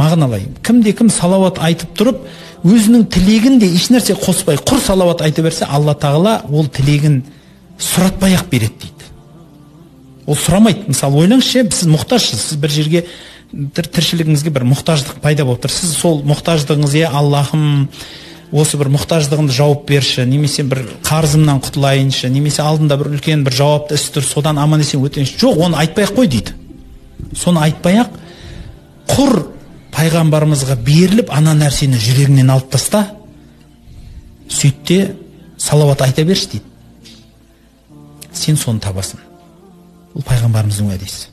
Мағыналай. Кімде кім салауат айтып тұрып, өзінің тілегін де ешнәрсе қоспай, құр салауат айта берсе, Алла Тағала ол тілегін сұратпай ақ береді дейді. Ол сұрамайды. Мысалы, ойлаңызшы, сіз мұқтажсыз, сіз бір жерге тіршілігіңізге бір мұқтаждық пайда болып тұр. Сіз сол мұқтаждығыңыз, е, Аллахым, осы бір мұқтаждығымды жауып берші, немесе бір қарызымнан құтылайыншы, немесе алдында бір үлкен бір жауапты іс тұр, содан аман есен өтейінші. Жоқ, оны айтпай ақ қой дейді. Соны айтпай ақ, құр пайғамбарымызға беріліп, ана нәрсені жүрегіңнен алып таста, сөйт те салауат айта берші дейді. Сен соны табасың. Бұл пайғамбарымыздың уәдесі.